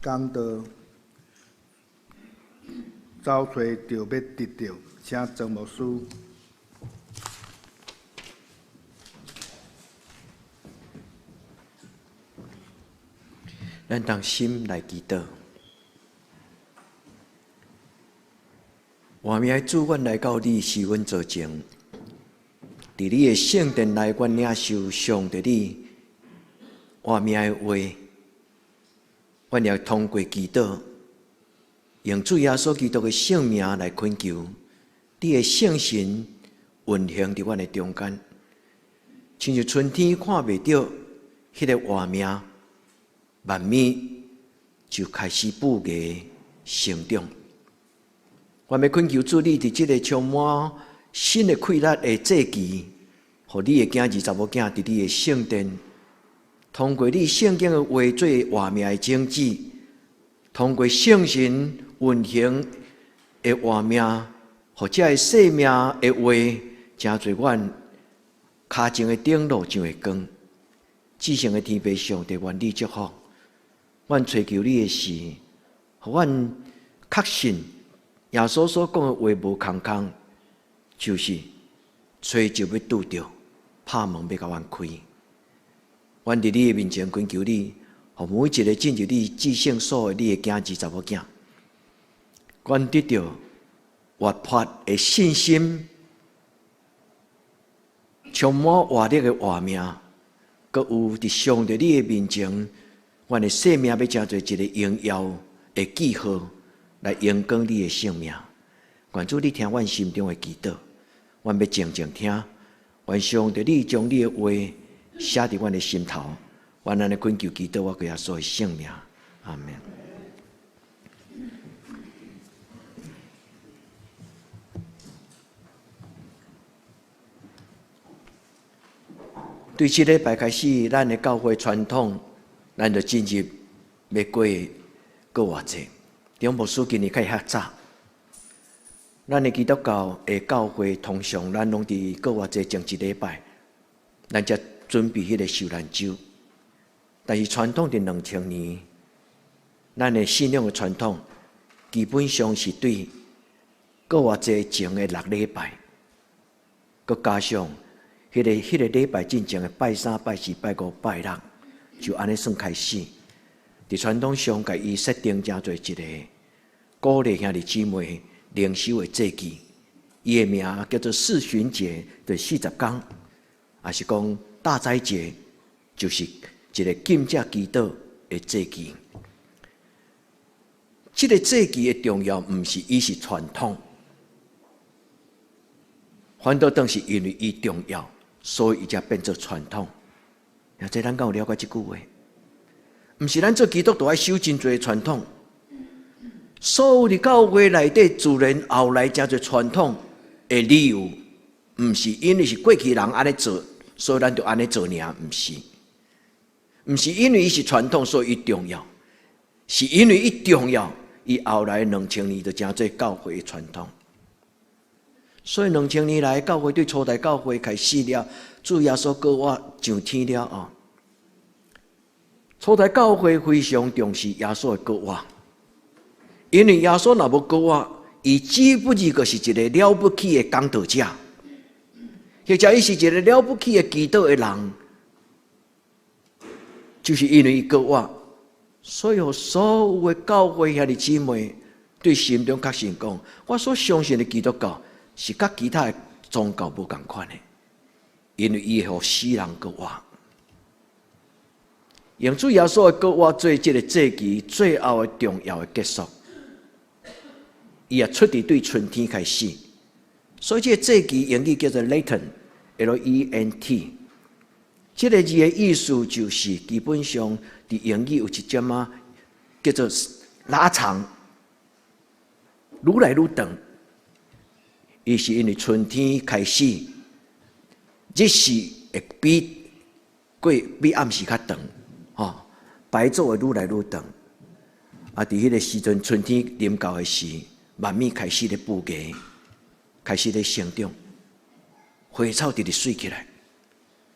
講道走揣就欲得著，請曾牧師。咱同心來祈禱。活命的主，阮來到你施恩座前，佇你的聖殿內，阮領受上帝你活命的話。阮也通過祈禱，用主耶穌基督的聖名來懇求，你的聖神運行佇阮的中間，親像春天看袂著彼个活命，慢慢就開始布芽成長。阮欲懇求主，你佇這个充滿新的氣力的節期，予你的囝兒查某囝佇你的聖殿，通過你聖經的話做活命的種子，通過聖神運行的活命，予這个生命的話，成做阮跤前的燈，路上的光。至聖的天父上帝，願你祝福。阮揣求你的是，予阮確信耶穌所講的話無空空，就是揣就欲拄著，拍門欲共阮開。阮佇你的面前懇求你，予每一个進入你至聖所的你的囝兒查某囝，阮得著活潑的信心，充滿活力的活命，閣有佇上帝你的面前，阮的生命欲成做一个榮耀的記號，來榮光你的聖名。願主你聽阮心中的祈禱，阮欲靜靜聽，願上帝你將你的話寫佇阮的心頭，阮按呢懇求祈禱，我耶穌的聖名，阿們。對這禮拜開始，咱的教會傳統，咱就進入欲過復活節。張牧師今年較較早，咱的基督教的教會通常，咱攏佇復活節前一禮拜，咱才準備彼个受難週。但是傳統佇2000年，咱的信仰的傳統，基本上是對復活節前的6禮拜，閣加上彼个禮拜進前的拜三、拜四、拜五、拜六，就按呢算開始。佇傳統上，共伊設定成做一个鼓勵兄弟姊妹靈修的節期，伊的名叫做四旬節，就是40工，抑是講大齋節，就是一个禁食祈禱的節期。這个節期的重要，毋是伊是傳統，反倒當是因為伊重要，所以伊才變做傳統。啊，這咱敢有了解這句話？毋是咱做基督徒愛守真濟傳統，所有佇教會內底自然後來成做傳統的理由，毋是因為是過去人按呢做，所以咱就按呢做爾，毋是。毋是因為伊是傳統，所以伊重要，是因為伊重要，伊後來2000年就成做教會的傳統。所以2000年來，教會對初代教會開始了，主耶穌復活上天了後，初代教會非常重視耶穌的復活，因為耶穌若無復活，伊只不過是一個了不起的講道者，或者伊是一個了不起的祈禱的人，就是因為伊復活，所以予所有的教會兄弟姊妹對心中確信講，我所相信的基督教是佮其他的宗教無仝款的，因為伊會予死人復活。用主耶穌的復活做這个節期最後的重要的結束，伊也出佇對春天開始，所以這个節期英語叫做 Lenten，L-E-N-T。這个字的意思就是基本上佇英語有一點仔叫做拉長，愈來愈長。伊是因為春天開始，日時會比過比暗時較長。吼，白晝會愈來愈長。啊，佇彼个時陣，春天臨到的時，慢慢開始咧布芽，開始咧成長，花草直直媠起來。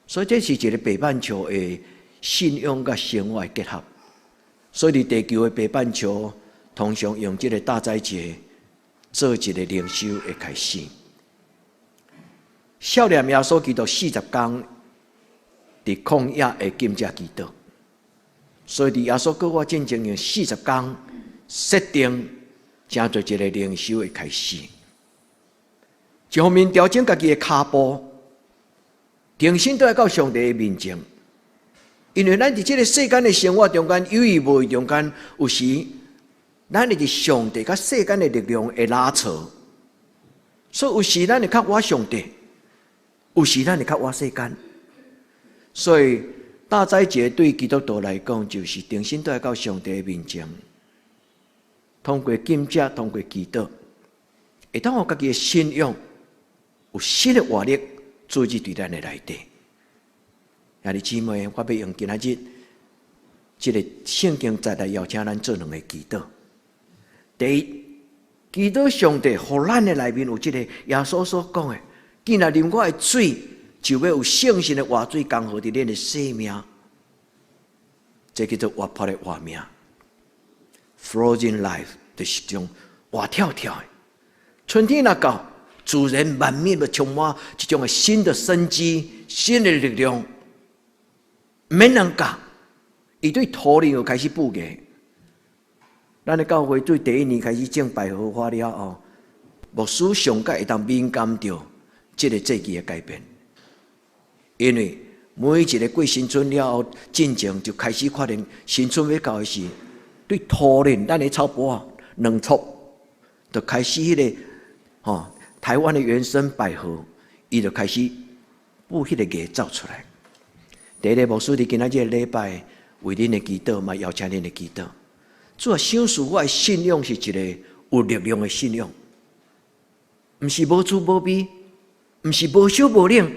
所以這是一個北半球的信仰佮生活的結合。所以佇地球的北半球，通常用這个大齋節做一个靈修的開始。少年耶穌基督40工佇曠野的禁食祈禱，所以佇耶穌閣活進前用四十工設定，成做一个靈修的開始。一方面調整家己的跤步，重新倒來到上帝的面前。因為咱佇這个世間的生活中間，有意無意中間，有時咱會佇上帝佮世間的力量會拉扯，所以有時咱會較倚上帝，有時咱會較倚世間。所以大齋節對基督徒來講，就是重新倒來到上帝的面前，通過禁食，通過祈禱，會當予家己的信仰有新的活力注入佇咱的內底。兄弟姊妹，我欲用今仔日這个聖經節來邀請咱做兩个祈禱。第一，祈禱上帝，予咱的內面有這个耶穌所講的，既然啉我的水，就欲有聖神的活水江河佇恁的生命，這叫做活潑的活命，Flowing life，就是一種活跳跳的。春天若到，自然萬物就充滿一種的新的生機、新的力量。毋免人教，伊對土裡就開始布芽。咱的教會對第一年開始種百合花了後，牧師上蓋會當敏感著這个節氣的改變，因為每一个過新春了後，進前就開始發現新春欲到的時，對土裡咱的草埔仔兩撮，就開始彼个吼台灣的原生百合，伊就開始布彼个芽走出來。第一个牧師佇今仔這个禮拜為恁的祈禱，嘛邀請恁的祈禱。主啊，賞賜我的信仰是一个有力量的信仰，毋是無滋無味，毋是無燒無冷。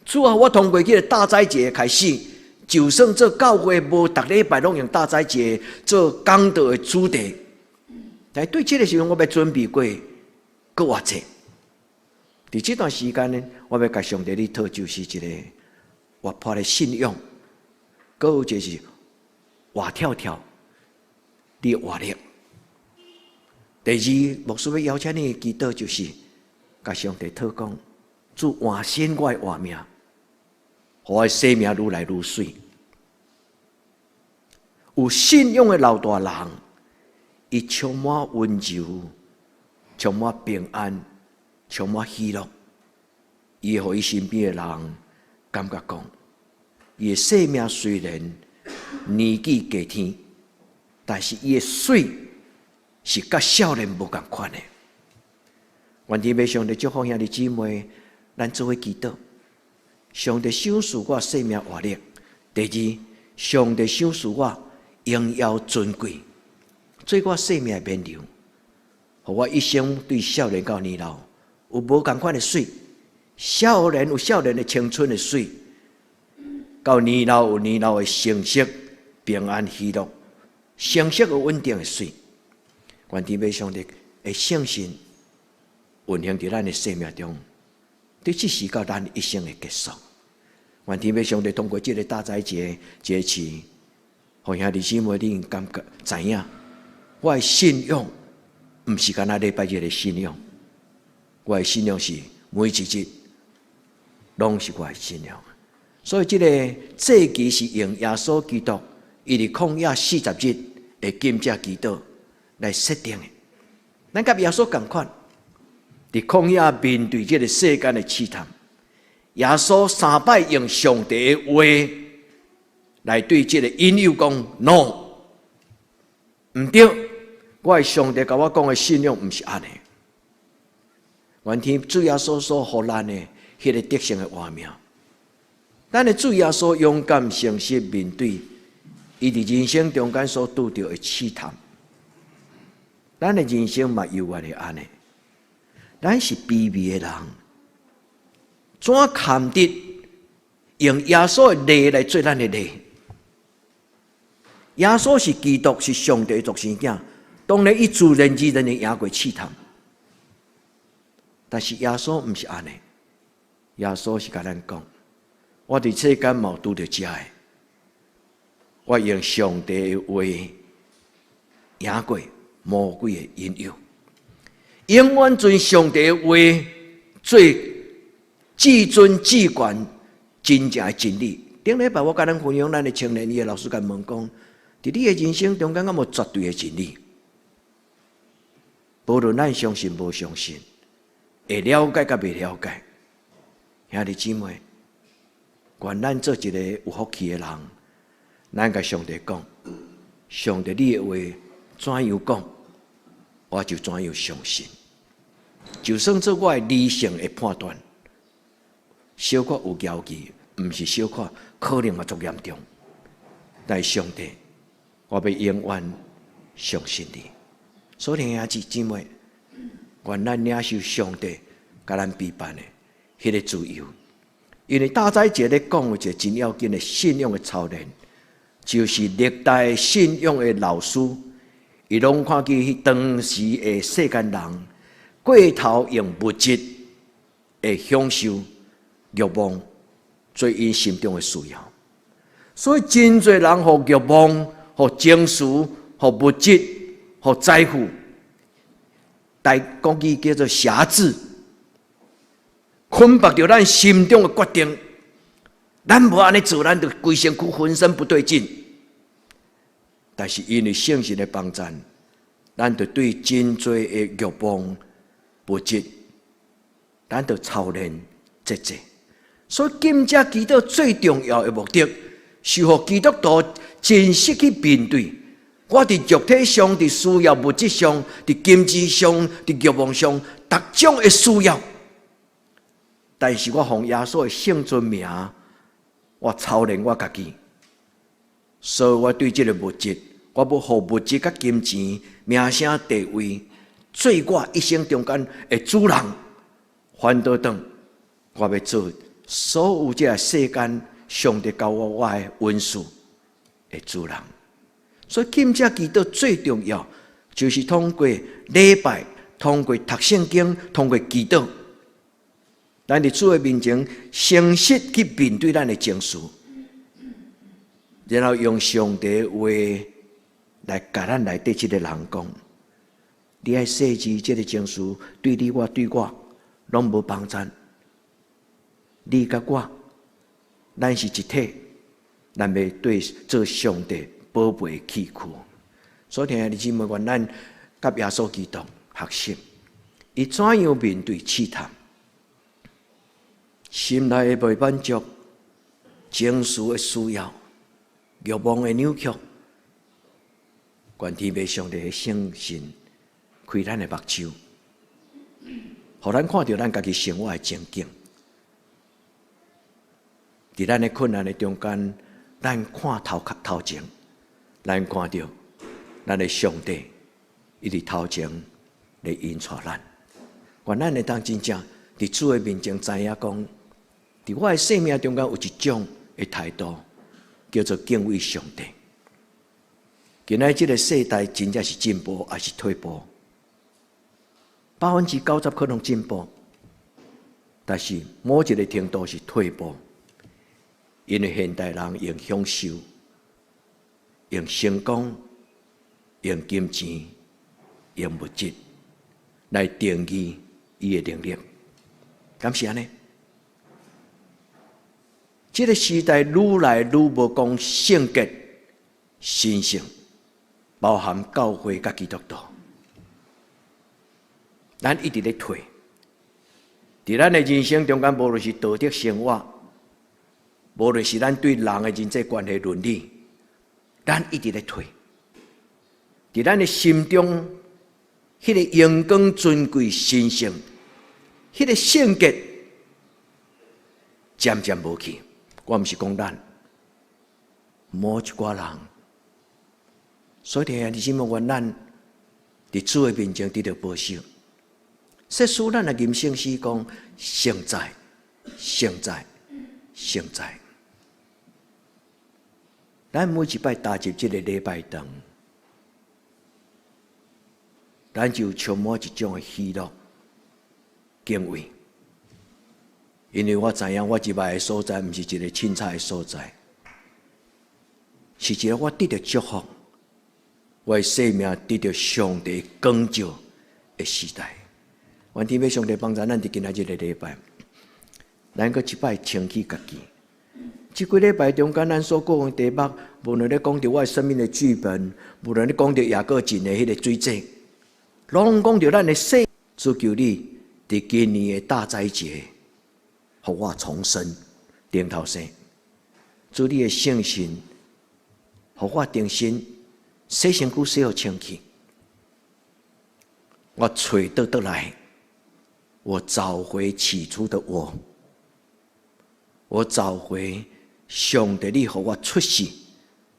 主啊，我通過這个大齋節開始，就算做教會無逐禮拜攏用大齋節做講道的主題，但對這个時陣我欲準備過閣偌濟。佇這段時間呢，我欲共上帝你討就是一個活潑的信仰，閣有一個是活跳跳的活力。第二，牧師欲邀請你的祈禱就是共上帝討講，主換新我的活命，予我的生命愈來愈媠。有信仰的老大人，伊充滿溫柔，充滿平安，充滿喜樂。伊會予伊身邊的人感覺講，伊的生命雖然年紀過天，但是伊的媠是佮少年無仝款的。願天父上帝祝福兄弟姊妹，咱做伙祈禱。上帝賞賜我生命活力。第二，上帝賞賜我榮耀尊貴，做我生命的勉勵，予我一生對少年到年老有無仝款的媠。少年有少年的青春的媠，到年老有年老的成熟、平安、喜樂，成熟又穩定的媠。願天父上帝的聖神運行佇咱的生命中，對這時到咱一生的結束。願天父上帝通過這个大齋節節期，予兄弟姊妹恁感覺知影，我的信仰毋是干焦禮拜日的信仰，我的信仰是每一日攏是我的信仰。所以這个祭期是用耶穌基督伊佇曠野四十日的禁食祈禱來設定的。咱佮耶穌仝款，佇曠野面對這个世間的試探，耶穌三擺用上帝的話來對這个引誘講 “no”，毋對，我的上帝共我講的信仰毋是按呢。願天主耶穌所予咱的彼个得勝的活命，咱的主耶穌勇敢誠實面對伊佇人生中間所拄著的試探，咱的人生嘛猶原會按呢。咱是卑微的人，怎堪得用耶穌的例來做咱的例？耶穌是基督，是上帝的獨生囝，當然伊自然而然會贏過試探。但是耶穌毋是按呢，耶穌是共咱講：我佇世間嘛有拄著這的，我用上帝的話贏過魔鬼的引誘，永遠尊上帝的話做至尊至懸真正的真理。頂禮拜我共咱分享，咱的青年伊的老師共問講，佇你的人生中間，敢無絕對的真理？無論咱相信無相信，會了解佮袂了解，兄弟姊妹，願咱做一個有福氣的人，咱共上帝講，上帝你的話怎樣講，我就怎樣相信。就算做我的理性的判斷，小可有猶豫，毋是小可，可能嘛足嚴重。但是上帝，我欲永遠相信你。所以兄弟姊妹，願咱領受上帝共咱備辦的彼个自由。因為大齋節咧講有一個真要緊的信仰的操練，就是歷代信仰的老師，伊攏看見彼當時的世間人過頭用物質的享受欲望做𪜶心中的需要，所以真濟人予欲望、予情緒、予物質、予財富，台國語叫做挾制，捆綁著咱心中的決定。咱無按呢做，咱就規身軀渾身不對勁。但是因為聖神的幫贊，咱就對真濟的欲望、物質，咱就操練節制。所以禁食祈禱最重要的目的，是予基督徒真實去面對。我佇肉體上、佇需要物質上、佇金錢上、佇欲望上，逐種的需要。但是我奉耶穌的聖尊名，我操練我家己，所以我對這个物質，我無予物質佮金錢、名聲地位，做我一生中間的主人。反倒轉，我欲做所有這个世間上帝交予我的恩賜的主人。所以禁食祈禱最重要，就是通過禮拜、通過讀聖經、通過祈禱，咱佇主的面前誠實去面對咱的情緒，然後用上帝的話來共咱內底這个人講：你愛細緻這个情緒，對你我對我攏無幫贊。你佮我，咱是一體，咱欲對做上帝寶貝的器具。所以，兄弟姊妹，願咱佮耶穌基督學習，伊怎樣面對試探，心內的袂滿足，情緒的需要，欲望的扭曲，願天父上帝的聖神開咱的目睭，予咱看著咱家己生活的情景。佇咱的困難的中間，咱看頭殼頭前，咱看著咱的上帝，伊佇頭前來引帶咱。願咱會當真正佇主的面前知影講，佇我的生命中間有一種的態度，叫做敬畏上帝。今仔這个世代真正是進步抑是退步？90%可能進步，但是某一个程度是退步。因為現代人用享受、用成功、用金錢、用物質來定義伊的能力，敢是按呢？這个時代愈來愈無講聖潔、神聖，包含教會佮基督徒，咱一直咧退。佇咱的人生中間，無論是道德生活，無論是咱對人的人際關係倫理，咱一直咧退。佇咱的心中，彼个榮光尊貴神聖，彼个聖潔，漸漸無去。我毋是講咱，某一寡人。所以，兄弟姊妹，願咱佇主的面前得著保守。說書咱來吟聖詩講，聖哉，聖哉，聖哉。咱每一擺踏入這个禮拜堂，咱就充滿一種的喜樂、敬畏。因為我知影，我入來的所在，毋是一个凊彩的所在。是一个我得著祝福，我的生命得著上帝光照的時代。願天父上帝幫助咱佇今仔日个禮拜，咱閣一擺清氣家己。這幾禮拜中間，咱所講的題目，無論咧講著我的生命的劇本，無論咧講著雅各井的彼个水井，攏講著咱的生。主求你佇今年的大齋節，予我重生，重頭生。主你的聖神，予我重新洗身軀，洗予清氣。我揣倒轉來，我找回起初的我，我找回上帝你予我出世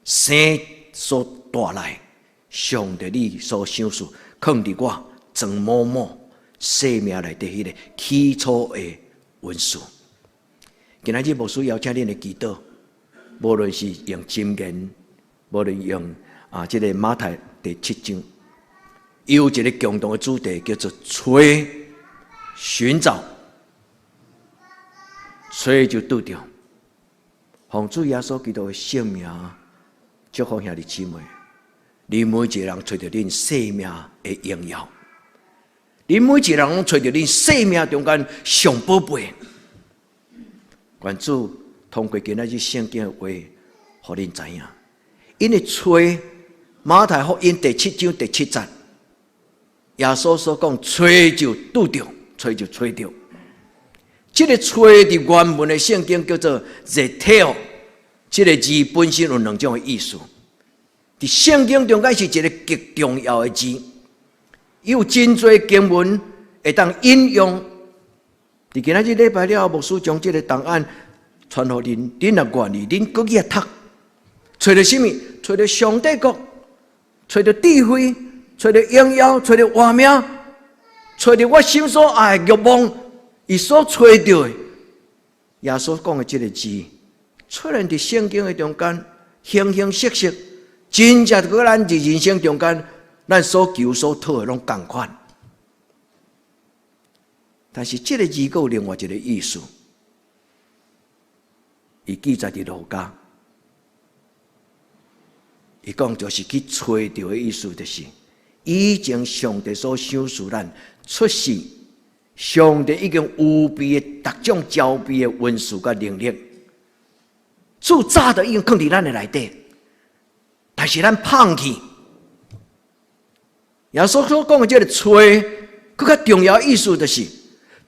生所帶來，上帝你所賞賜，囥佇我曾某某生命內底彼个起初的恩賜。今仔日牧師邀請恁的祈禱，無論是用箴言，無論用啊這個馬太第七章，有一個共同的主題叫做揣尋找，揣就拄著。奉主耶穌基督的聖名，祝福兄弟姊妹，恁每一個人揣著恁生命的榮耀，恁每一個人攏揣著恁生命中間上寶貝。願主通過今仔日聖經的話，予恁知影，因為揣馬太福音第七章第七節，耶穌所講揣就拄著，揣就揣著。這個揣佇原文的聖經叫做 zeteo，這個字本身有兩種的意思。佇聖經中間是一個極重要的字，有真濟經文會當引用。佇今仔日禮拜了後，牧師將這個檔案傳予恁，恁若願意，恁閣去讀，揣著啥物？揣著上帝國，揣著智慧，揣著榮耀，揣著活命，揣著我心所愛的慾望，伊所揣著的。耶穌講的這個字，出現佇聖經的中間，形形色色，真正閣咱佇人生中間，咱所求所討的攏仝款。但是這個字閣有另外一個意思，伊記載佇路加，伊講就是去揣著的意思，就是以前上帝所賞賜咱出世，上帝已經預備的逐種招備的恩賜佮能力，主早就已經囥佇咱的內底，但是咱放棄。耶穌所講的這個揣，閣較重要意思就是，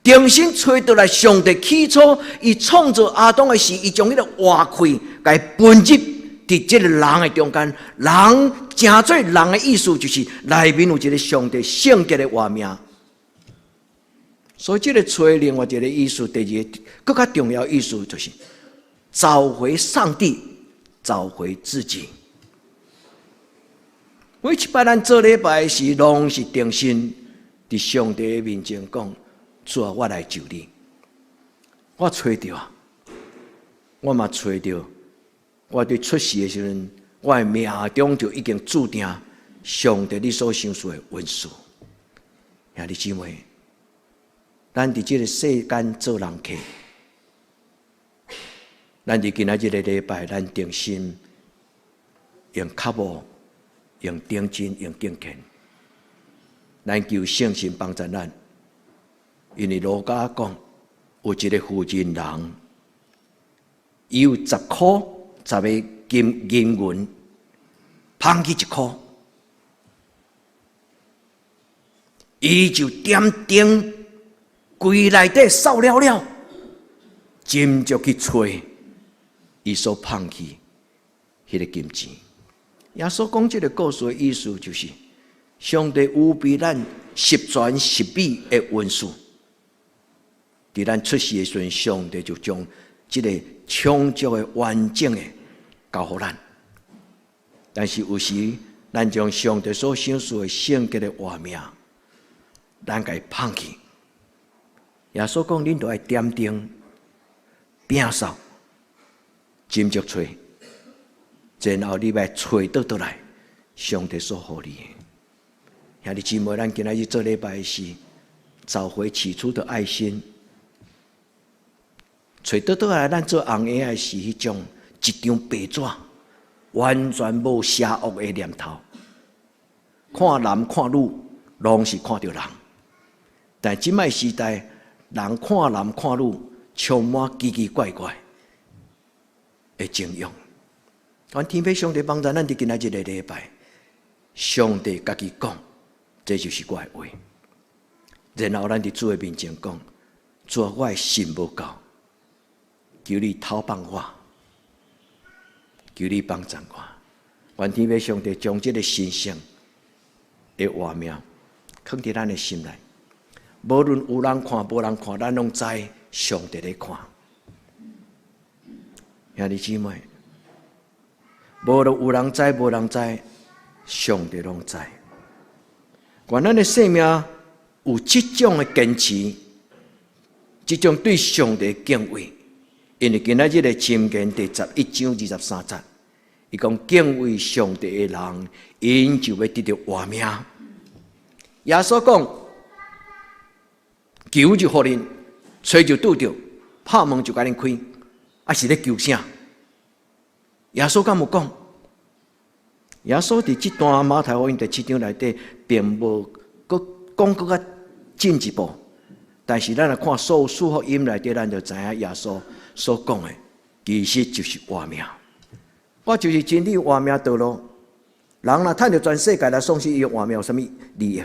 重新揣倒來，上帝起初伊創造亞當的時，伊將彼個活氣共噴入佇這個人的中間，人成做人的意思就是內面有一個上帝聖潔的活命。所以這個揣另外一個意思，第二個閣較重要意思就是找回上帝，找回自己。每一擺咱做禮拜時，攏是重新佇上帝的面前講：主啊，我來就你，我揣著啊，我嘛揣著。我佇出世的時陣，我的命中就已經注定上帝你所賞賜的恩賜。兄弟姊妹，咱佇這個世間做人客，咱佇今仔日個禮拜，咱重新用腳步、用認真、用敬虔，咱求聖神幫助咱。因為路加講，有一個婦人人，伊有十箍十个金銀銀，芳去一箍，伊就點燈，規內底掃了了，斟酌去揣伊所芳去彼个金錢。耶穌講這個故事的意思就是，上帝預備咱十全十美的恩賜。佇咱出世的時陣，上帝就將這個充足的完整的交予咱。但是有時，咱將上帝所賞賜的聖潔的活命，咱共伊放棄。耶穌講，恁著愛點燈、摒掃、斟酌揣，然後你欲揣倒轉來，上帝所予你的。兄弟姊妹，咱今仔日做禮拜時，找回起初的愛心。揣倒轉來，咱做紅鞋仔時，彼種一張白紙，完全無邪惡的念頭，看男看女，攏是看著人。但這擺時代，人看男看女，充滿奇奇怪怪的情慾。願天父上帝幫助咱佇今仔日個禮拜，上帝家己講，這就是我的話。然後咱佇主的面前講，主啊，我的信無夠，求你透放我，求你幫助我。願天父上帝將這个神聖的畫面囥佇咱的心內，無論有人看無人看，咱攏知上帝咧看。兄弟姊妹，無論有人知無人知，上帝攏知。願咱的生命有這種的堅持，這種對上帝的敬畏，因為今仔日的箴言第11章23節，伊講敬畏上帝的人，𪜶就欲得著活命。耶穌講：求就予恁，揣就拄著，拍門就共恁開。啊，是咧求啥？耶穌敢有講？耶穌佇這段馬太福音第七章內底，並無閣講閣較進一步。但是咱來看所有四福音內底，咱就知影耶穌所講的，其實就是活命。我就是真理活命道路。人若趁著全世界來喪失伊的活命，有啥物利益？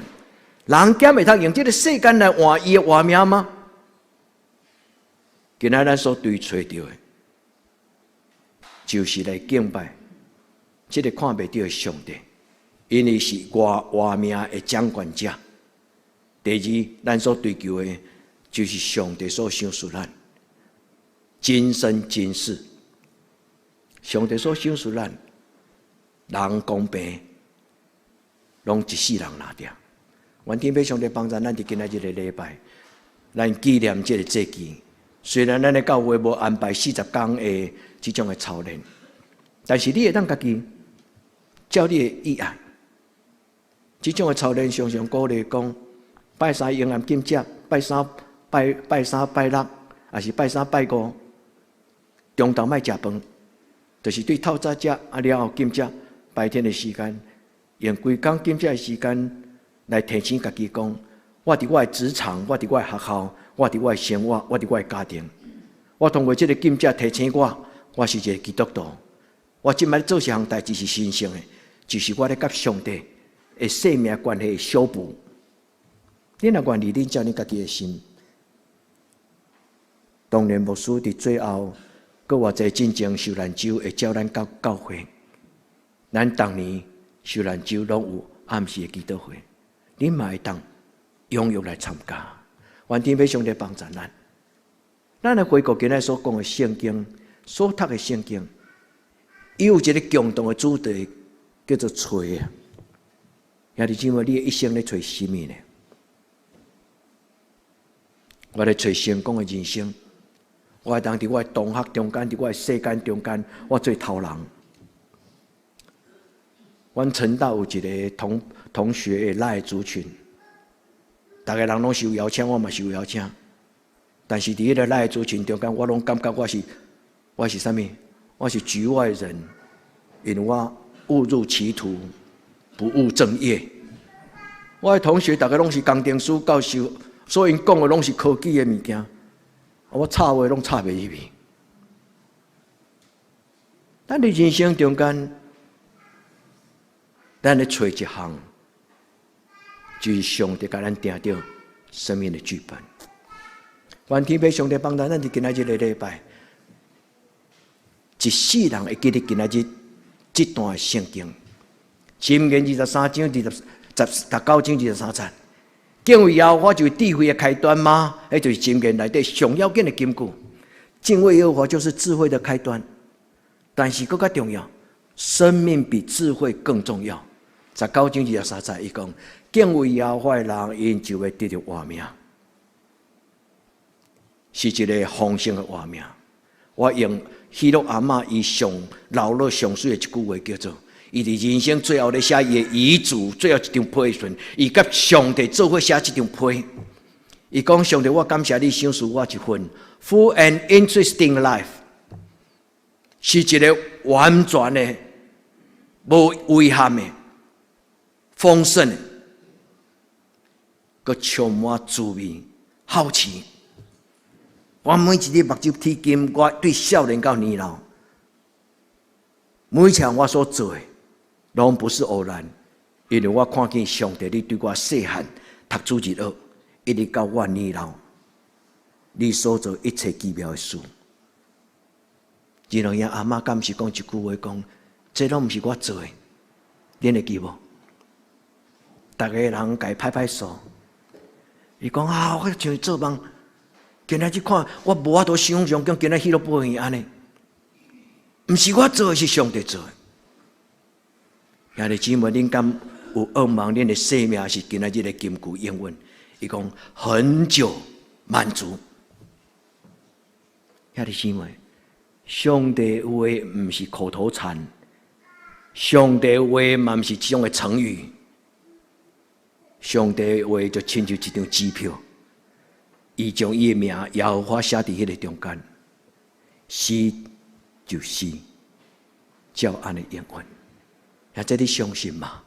人敢會通用這个世間來換伊的活命嗎？今仔咱所追揣著的，就是來敬拜這个看袂著的上帝，因為是活命的掌權者。第二，咱所追求的，就是上帝所賞賜咱今生今世。上帝所賞賜咱，人公平，攏一世人拿掉。願天父上帝幫助咱佇今仔日個禮拜，咱紀念這个節期。雖然咱的教會無安排40工的這種的操練，但是你會當家己照你的意愛，這種的操練常常鼓勵講，拜三用暗禁食，拜三拜拜三拜六，抑是拜三拜五，中晝莫食飯，就是對透早食啊了後禁食，白天的時間，用規工禁食的時間來提醒家己講，我佇我的職場，我佇我的學校，我佇我的生活，我佇我的家庭，我通過這个禁食提醒我，我是一个基督徒。我這擺做這項代誌是神聖的，就是我咧佮上帝的生命關係修補。你若願意，你照你家己的心。當然，牧師佇最後，閣偌濟進前受難週會召咱到教會。咱逐年受難週攏有暗時的祈禱會，你嘛會當踴躍來參加。願天父上帝幫助咱。咱來回顧今仔所講的聖經，所讀的聖經，伊有一个共同的主題，叫做揣啊。兄弟姊妹，你的一生咧揣啥物呢？我咧揣成功的人生，我會當佇我的同學中間，佇我的世間中間，我做頭人。阮成大有一个同學的 LINE 族群，逐个人攏受邀請，我嘛受邀請。但是佇彼个 LINE 族群中間，我攏感覺我是啥物？我是局外人，因為我誤入歧途，不務正業。我的同學逐个攏是工程師、教授，所以𪜶講的攏是科技的物件，我插話攏插袂入去。咱佇人生中間，咱咧揣一項，就是上帝共咱訂著生命的劇本。願天父上帝幫助咱佇今仔日个禮拜，一世人會記得今仔日這段聖經，箴言23章20，19章23節。敬畏耶和華就是智慧的開端嗎？彼就是箴言內底上要緊的金句。敬畏耶和華就是智慧的開端，但是閣較重要，生命比智慧更重要。19章23節，伊講敬畏耶和華的人，𪜶就會得著活命，是一个豐盛的活命。我用彼樂阿嬤伊上老了上媠的一句話叫做：伊佇人生最後咧寫伊的遺囑，最後一張批的時陣，伊佮上帝做伙寫這張批。伊講上帝，我感謝你賞賜我一份 full and interesting life，是一个完全的無遺憾的、豐盛的，閣充滿滋味、好奇。我每一日目睭鐵金，我對少年到年老，每一項我所做的，攏不是偶然，因為我看見上帝你對我細漢讀主日學，一直到我年老，你所做一切奇妙的事。然後𪜶阿媽敢是講一句話，講這攏毋是我做的，恁會記無？逐个人共伊拍拍手。伊講啊，我像做夢，今仔日看我無法度想象，講今仔去到保養按呢，毋是我做的，是上帝做的。兄弟姊妹，恁敢有向望？恁的生命是今仔日的金句應允？伊講恆久滿足。兄弟姊妹，上帝話毋是口頭禪，上帝話嘛毋是這種的成語。上帝話就親像一張支票，伊將伊的名耶和華寫佇彼个中間，是就是，照按呢應允。啊，這你相信嗎？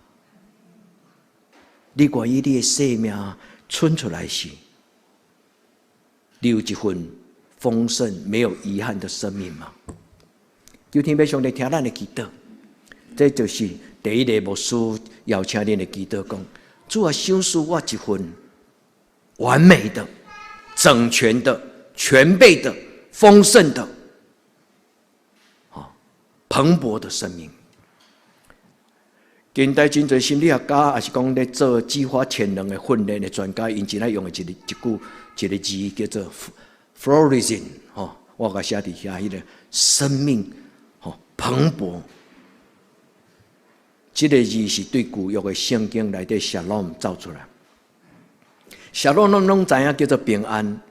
你願意你的生命賰出來時，你有一份豐盛、沒有遺憾的生命嗎？求天父上帝聽咱的祈禱，這就是第一个牧師邀請恁的祈禱，講主啊，賞賜我一份完美的、整全的、全備的、豐盛的、蓬勃的生命。近代真濟心理學家，抑是講咧做激發潛能的訓練的專家，𪜶真愛用的一個一句一个字叫做 flourishing，吼，我共寫佇遐，彼个生命吼蓬勃。這个字是對舊約的聖經內底 shalom 造出來。shalom 攏攏知影叫做平安，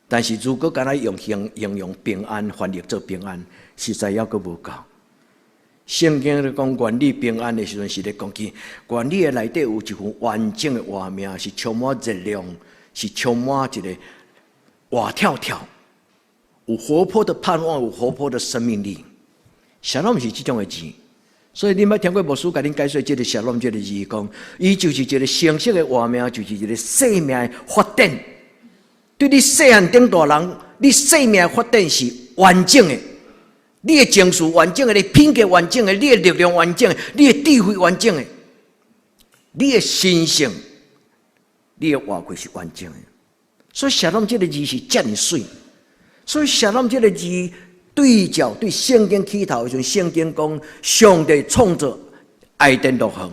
但是如果干焦用形形容平安翻譯做平安，實在猶閣無夠。聖經咧講願你平安的時陣，是咧講起願你的內底有一份完整的活命，是充滿熱量，是充滿一個活跳跳，有活潑的盼望，有活潑的生命力。shalom 是這種的字，所以恁捌聽過牧師共恁解說這个 shalom 這个字，講伊就是一個成熟的活命，就是一個生命的發展。對你細漢長大人，你生命的發展是完整的。你的情緒完整的，你品格完整的，你的力量完整的，你的智慧完整的，你的神性，你的活氣是完整的。所以 shalom 這个字是遮爾媠。所以 shalom 這个字對照對聖經起頭的時陣，聖經講上帝創造伊甸樂園。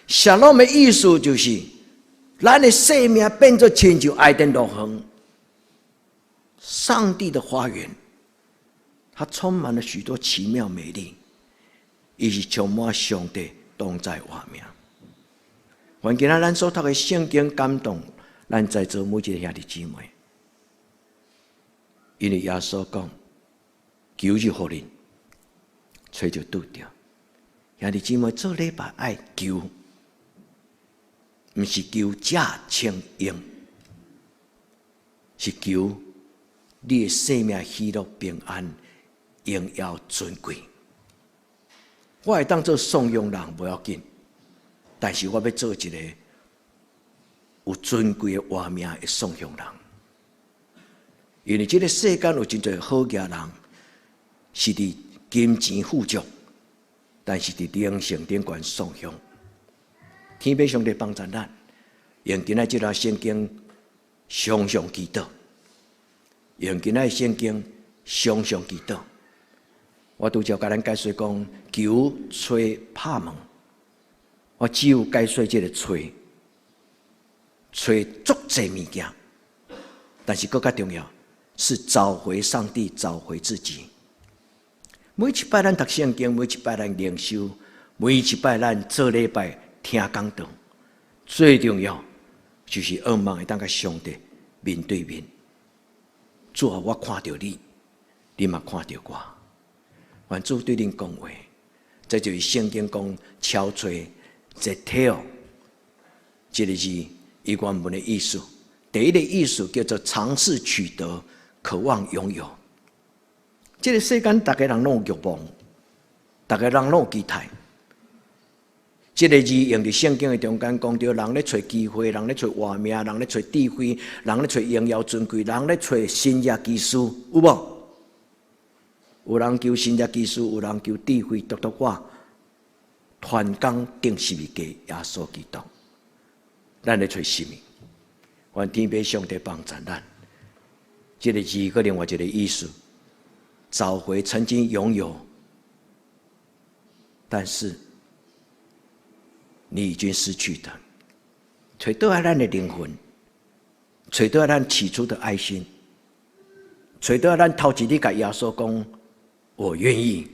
shalom 的意思就是，咱的生命變做親像伊甸樂園，上帝的花園。它充滿了許多奇妙美麗，伊是充滿上帝同在活命。願今仔咱所讀的聖經感動咱在座每一个兄弟姊妹，因為耶穌講，求就予恁，揣就拄著。兄弟姊妹做禮拜愛求，毋是求食穿用，是求你的生命喜樂平安、榮耀尊貴。我會當做頌揚人無要緊，但是我欲做一个有尊貴的活命的頌揚人。因為這个世間有真濟好額人，是佇金錢富足，但是佇靈性頂懸喪享。天父上帝幫助咱，用今仔這段聖經常常祈禱，用今仔聖經常常祈禱。我拄則共咱解說講，求揣拍門，我只有解說這个揣，揣足濟物件，但是閣較重要是找回上帝，找回自己。每一擺咱讀聖經，每一擺咱靈修，每一擺咱做禮拜聽講道，最重要就是向望會當共上帝面對面。主啊，我看著你，你嘛看著我。願主對恁講話，這就是聖經講敲揣 zeteo 這个字，伊原文的意思。第一个意思叫做嘗試取得、渴望擁有。這个世間，逐个人攏有欲望，逐个人攏有期待。這个字用佇聖經的中間講著，人咧揣機會，人咧揣活命，人咧揣智慧，人咧揣榮耀尊貴，人咧揣神蹟奇事，有無？有人求神蹟奇事，有人求智慧，獨獨我傳講釘十字架耶穌基督。咱咧揣啥物？願天父上帝幫助咱。這个字閣另外一个意思，找回曾經擁有，但是你已經失去的，揣倒來咱的靈魂，揣倒來咱起初的愛心，揣倒來咱頭一日共耶穌講，我願意。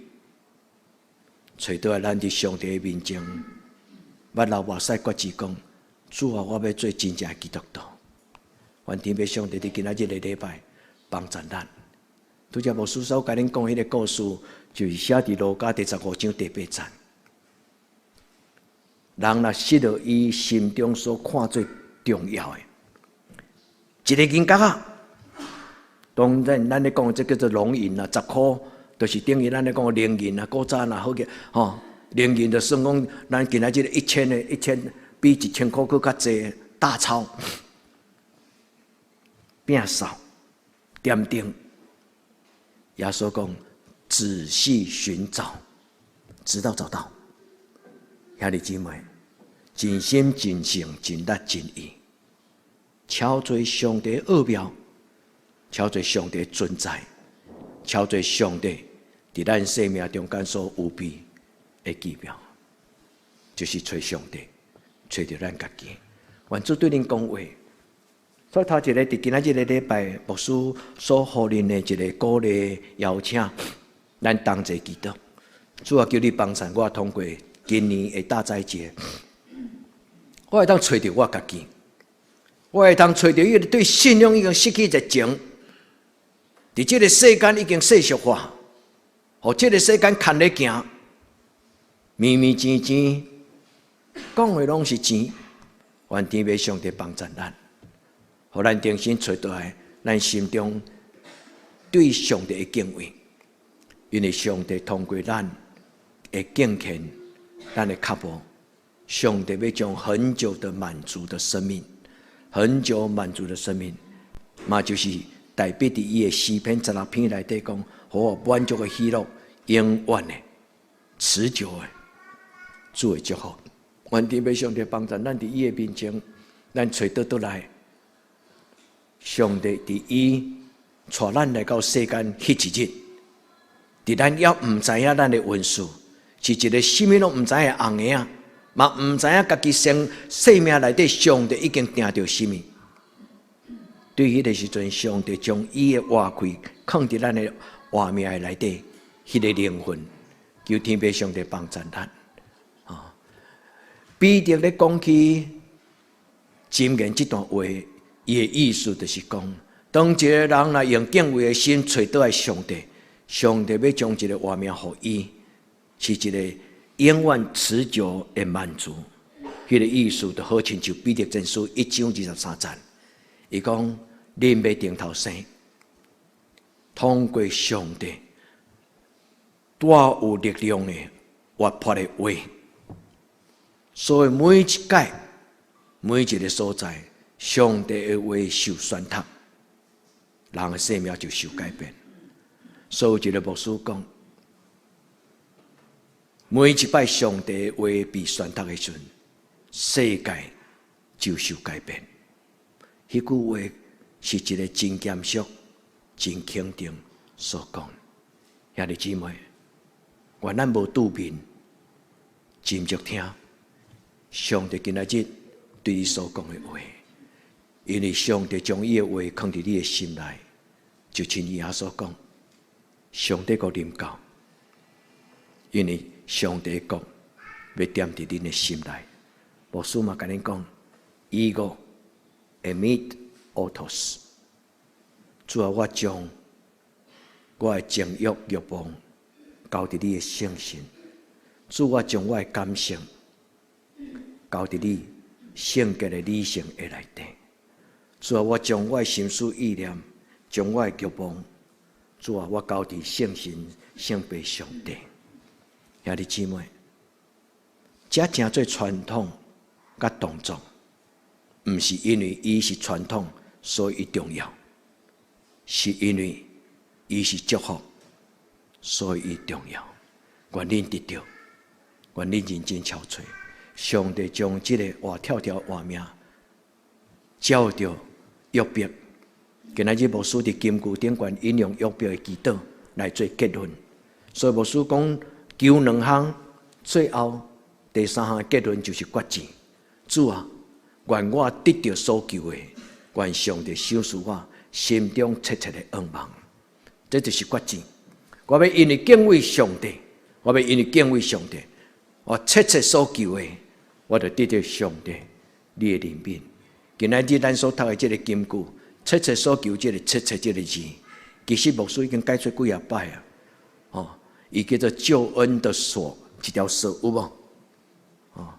揣倒來咱佇上帝的面前，捌流目屎決志講，主啊，我欲做真正的基督徒。願天父上帝佇今仔日的禮拜幫助咱。拄才牧師所共恁講彼个故事，就是寫佇路加第15章第八節。人若失落伊心中所看做重要的，一个銀角仔，當然咱咧講這叫做龍銀啊，10箍就是等於咱咧講龍銀啊，古早若好個吼，龍銀就算講咱今仔日一千的一千比1000箍閣較濟大鈔，摒掃點燈，耶穌講仔細尋找，直到找到。兄弟姊妹，盡心盡性盡力盡意，撨揣上帝奧妙，撨揣上帝存在，撨揣上帝佇咱生命中間所預備的奇妙，就是揣上帝，揣著咱家己。願主對恁講話。所以頭一个佇今仔日个禮拜，牧師所予恁的一個鼓勵邀請，咱同齊祈禱。主啊，求你幫助我通過今年的大齋節，我會當揣著我家己，我會當揣著伊個對信仰已經失去熱情，佇這个世間已經世俗化，予這个世間牽咧行，糜糜錢錢，講的攏是錢，願天父上帝幫助咱，予咱重新揣倒來，咱心中對上帝的敬畏，因為上帝通過咱的敬虔，咱的腳步，上帝欲將恆久的滿足的生命，恆久滿足的生命，嘛就是代表佇伊的詩篇16篇內底講，予我滿足的喜樂，永遠的、持久的，主的祝福。願天父上帝幫助咱佇伊的面前，咱揣倒轉來。上帝佇伊帶咱來到世間彼一日，佇咱猶毋知影咱的運勢，是一个啥物攏毋知影的紅嬰仔，嘛毋知影家己生生命內底上帝已經定著啥物。對彼个時陣，上帝將伊的活氣囥佇咱的活命的內底，彼个靈魂，求天父上帝幫助咱。啊，彼得咧講起箴言這段話，伊的意思就是講，當一個人若用敬畏的心揣倒來上帝，上帝欲將一个活命予伊，是一个永遠持久的滿足。彼个意思就好親像彼得前書1章23節，伊講恁欲重頭生，通過上帝帶有力量的活潑的話，所以每一擺每一个所在，上帝的話受宣讀，人的生命就受改變。所以有一个牧師講，每一擺上帝的話被宣讀的時陣，世界就受改變。彼句話是一个真嚴肅、真肯定所講。兄弟姊妹，願咱無拄面，斟酌聽上帝今仔日對你所講的話，因為上帝將伊的話囥佇你的心內，就親像耶穌講，上帝國臨到，因為上帝國欲踮佇恁的心內。牧師嘛共恁講，ego eimi autos，主啊，我將我的情欲欲望交佇你的聖神，主，我將我的感性交佇你聖潔的理性的內底。主啊，我將我的心思意念，將我的欲望，主啊，我交佇聖神聖父上帝。兄弟姊妹，這成做傳統佮動作，毋是因為伊是傳統所以重要，是因為伊是祝福，所以重要。願恁得著，願恁認真敲揣，上帝將這个活跳跳活命，照著約伯。今仔日牧師佇金句頂懸引用約伯的祈禱來做結論，所以牧師講求兩項，最後第三項結論就是決志。主啊，願我得著所求的，願上帝賞賜我心中切切的願望。這就是決志。我欲因為敬畏上帝，我欲因為敬畏上帝，我切切所求的，我就得著上帝你的憐憫。今仔日咱所讀的這个金句，切切所求，這个切切這个字，其實牧師已經解釋幾仔擺啊！哦，伊叫做救恩的鎖，一條鎖有無？哦，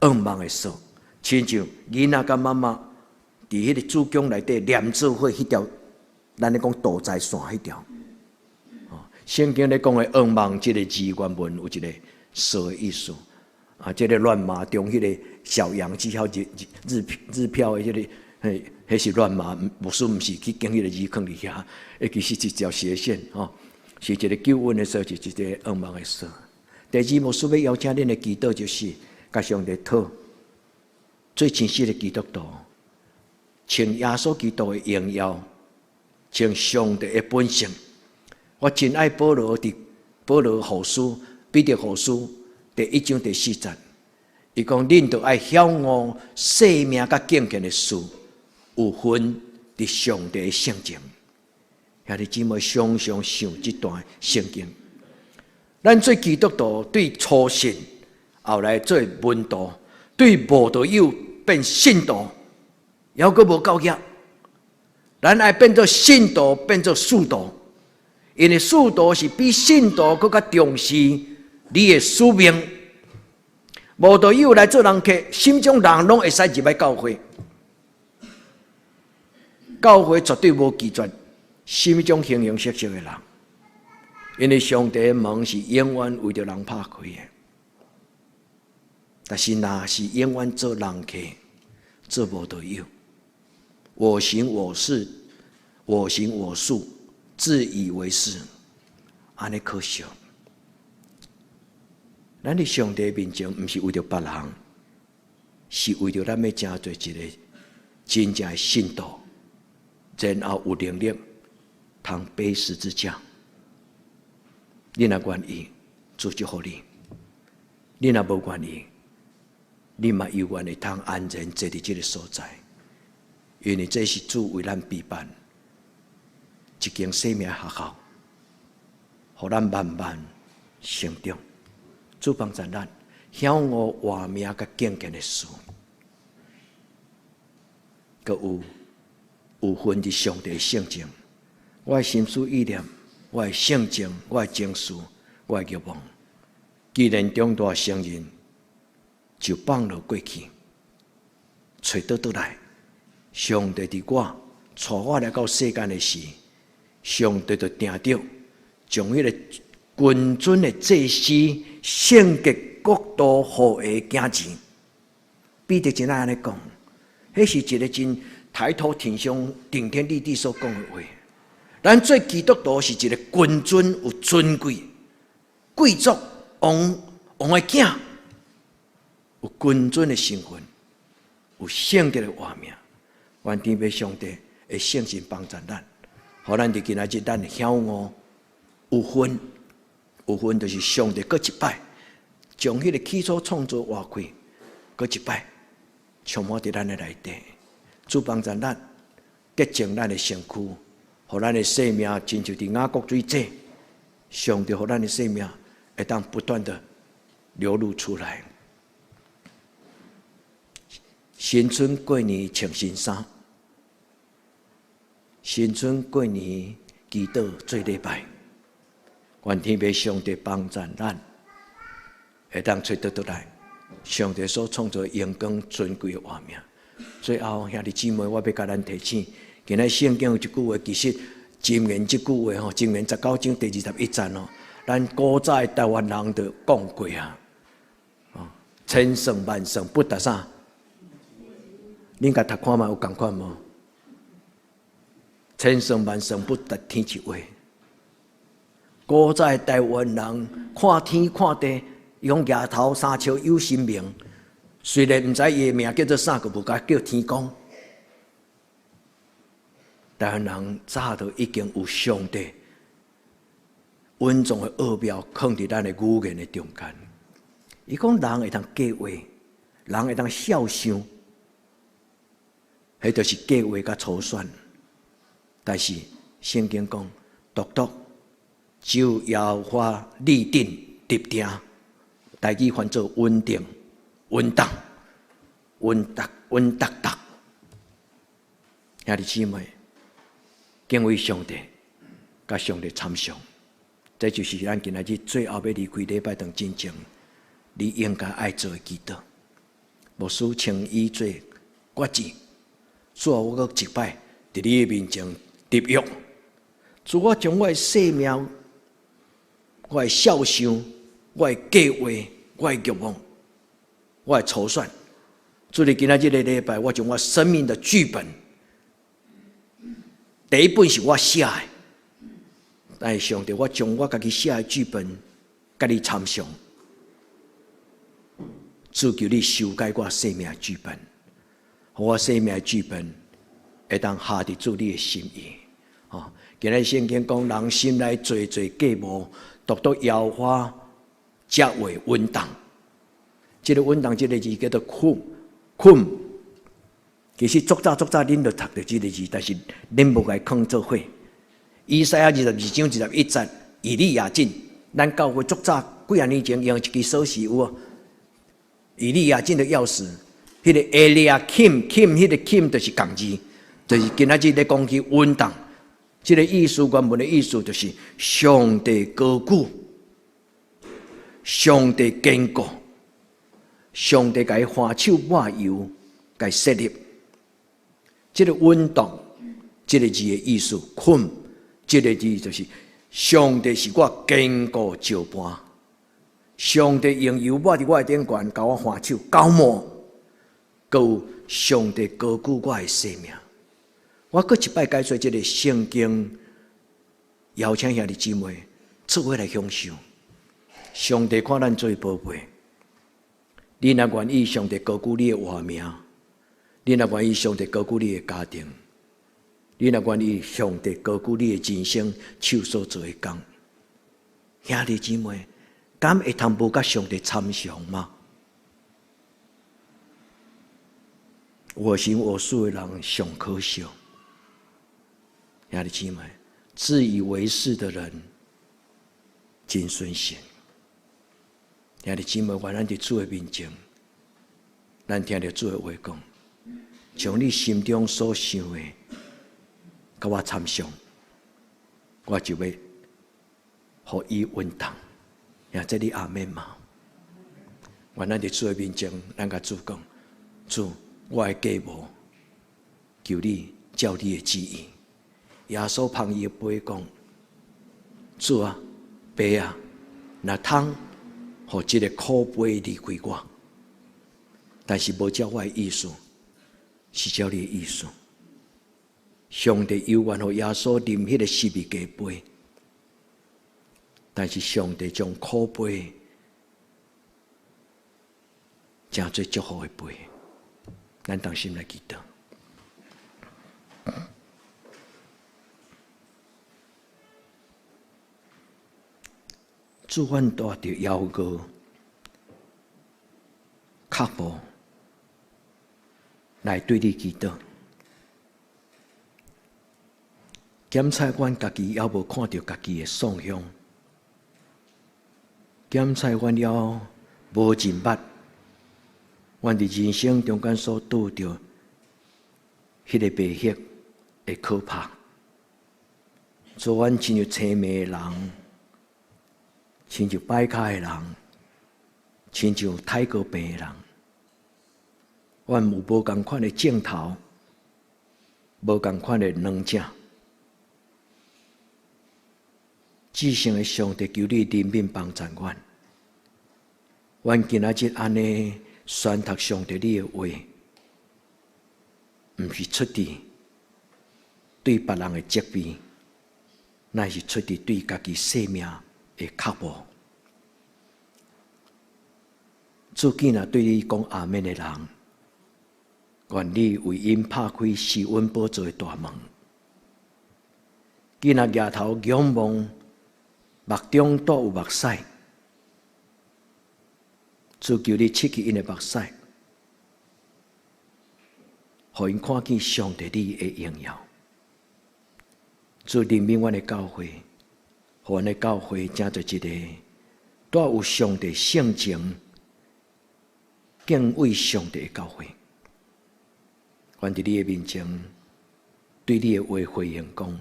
願望的鎖，親像囡仔佮媽媽佇彼个子宮內底連做伙彼條，咱咧講墮胎線彼條。哦，聖經咧講的願望這个字原文有一个鎖的意思。啊，這个亂碼中彼个小楊記號日日日票的這个。嘿，彼是亂碼，牧師毋是去揀彼个字囥佇遐，彼其實是一條斜線吼，是一个救恩的鎖，是一个願望的鎖。第二，牧師欲邀請恁的祈禱，就是共上帝討做真實的基督徒，穿耶穌基督的榮耀，穿上帝的本性。我真愛保羅佇保羅後書、彼得後書第一章第四節，伊講恁著愛曉悟生命佮敬虔的事，有份佇上帝的聖情。兄弟姊妹，常常想這段聖經。咱做基督徒對初信，後來做門徒，對無道友變信徒，猶閣無夠額。咱愛變做信徒，變做使徒，因為使徒是比信徒閣較重視你的使命。無道友來做人客，啥物種人攏會使入來教會。教會絕對無拒絕啥物種形形色色的人，因為上帝的門是永遠為著人拍開的。但是若是永遠做人客，做無道友，我行我素，我行我素，自以為是，按呢可惜。咱佇上帝面前，毋是為著別人，是為著咱欲成做一个真正的信徒，然後有能力通背十字架。你若願意，主祝福你；你若無願意，你嘛猶原會通安然坐佇這个所在，因為這是主為咱備辦一間生命學校，予咱慢慢成長。主幫助咱，曉悟活命佮敬虔的事，閣有份佇上帝聖情。我的心思意念，我的性情，我的情緒，我的欲望，既然長大成人，就放落過去，揣倒轉來。上帝佇我帶我來到世間的時，上帝就定著將彼个君尊的祭司、聖潔國度後裔的囝兒。彼得真愛按呢講，彼是一个真抬頭挺胸、頂天立地所講的話。咱做基督徒是一个君尊有尊貴、貴族王王的囝，有君尊的身份，有聖潔的活命。願天父上帝的聖神幫助咱，予咱佇今仔日咱曉悟有份，有份就是上帝閣一擺，將彼个起初創造活氣，閣一擺充滿佇咱的內底，主幫助咱潔淨咱的身軀，予咱的生命親像佇雅各水井，上帝予咱的生命會當不斷的流露出來。新春過年穿新衫，新春過年祈禱做禮拜，願天父上帝幫助咱，會當揣倒轉來，上帝所創造榮光尊貴的活命。最後，兄弟姊妹，我欲共咱提醒，今仔聖經有一句話，其實箴言這句話吼，箴言19章第21節哦，咱古早的台灣人就講過啊，哦。千算萬算不達啥？恁共讀看覓有仝款無？千算萬算不達天一畫。古早台灣人看天看地，伊講額頭三尺有神明，雖然毋知伊的名叫做啥，閣無共叫天公。台灣人早就已經有上帝隱藏的奧妙，囥佇咱的語言的中間。伊講人會當計劃，人會當肖想，彼就是計劃佮籌算。但是聖經講，獨獨只有耶和華立定立定，台語翻做穩定、穩當、穩當、穩當當。兄弟姊妹，敬畏上帝，佮上帝參詳，這就是咱今仔日最後欲離開禮拜堂進前，你應該愛做的祈禱。牧師請伊做決志，主啊，我閣一擺佇你的面前立約，主，我將我的生命、我的肖想、我的計劃、我的慾望、我的籌算，主你今仔這個禮拜，我將我生命的劇本，第一本是我寫的，但是上帝，我將我家己寫的劇本，佮你參詳，主求你修改我生命的劇本，予我生命的劇本會當合佇主你的心意。吼，今日聖經講，人心內濟濟計謀，獨獨耶和華才話穩當。這個穩當這個字叫做困困。其實足早足早恁就讀著這個字，但是恁無共伊囥做伙。以賽亞22章21節，以利亞敬，咱教會足早幾仔年前用一支鎖匙有無？以利亞敬的鑰匙，彼個埃利亞金金，彼個金就是仝字，就是今仔日咧講起穩當。這個意思原文的意思就是上帝高舉，上帝堅固，上帝共伊按手抹油，共伊設立。這個穩當，這個字的意思，困，這個字就是上帝是我堅固石伴，上帝用油抹佇我的頂懸，共我按手膏抹，閣有上帝高舉我的生命。我閣一擺解說這個聖經，邀請兄弟姊妹做伙來享受。上帝看咱做寶貝，你若願意，上帝高舉你的活命；你若願意，上帝高舉你的家庭；你若願意，上帝高舉你的人生，手所做的工。兄弟姊妹，敢會通無佮上帝參詳嗎？我行我素的人上可笑。兄弟姊妹，自以為是的人真損失。兄弟姊妹，願咱佇主的面前，咱聽著主的話講，將你心中所想的，佮我參詳，我就欲予伊穩當。兄，這你阿們嗎？願咱佇主的面前，咱共主講：主，我的計謀，求你照你的旨意。耶穌捧伊的杯講：主啊，爸啊，若通，予這个苦杯離開我，但是無照我的意思，是照你的意思。上帝猶願予耶穌啉彼个十字架杯，但是上帝將苦杯成做祝福的杯，咱同心來祈禱。主，阮帶著枵餓、渴慕來對你祈禱，檢查阮家己猶無看著家己的喪向，檢查阮猶無認捌，阮佇人生中間所拄著彼个迷惑的可怕，做阮親像青盲的人，親像擺跤的人，親像太高病的人，阮有無仝款的鏡頭，無仝款的軟正。至聖的上帝，求你憐憫幫助阮，阮今仔日按呢宣讀上帝你的話，毋是出自對別人的責備，乃是出自對家己生命的覺悟。主既若對你講阿們的人，願你為𪜶拍開施恩寶座的大門。既若舉頭仰望，目中帶有目屎，主求你拭去𪜶的目屎，予𪜶看見上帝你的榮耀。主憐憫阮的教會，予阮的教會成做一個帶有上帝性情、敬畏上帝的教會。阮佇你的面前，對你的話回應講：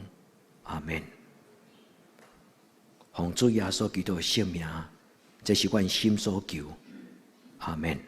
阿們。奉主耶穌基督的聖名，這是阮心所求。阿們。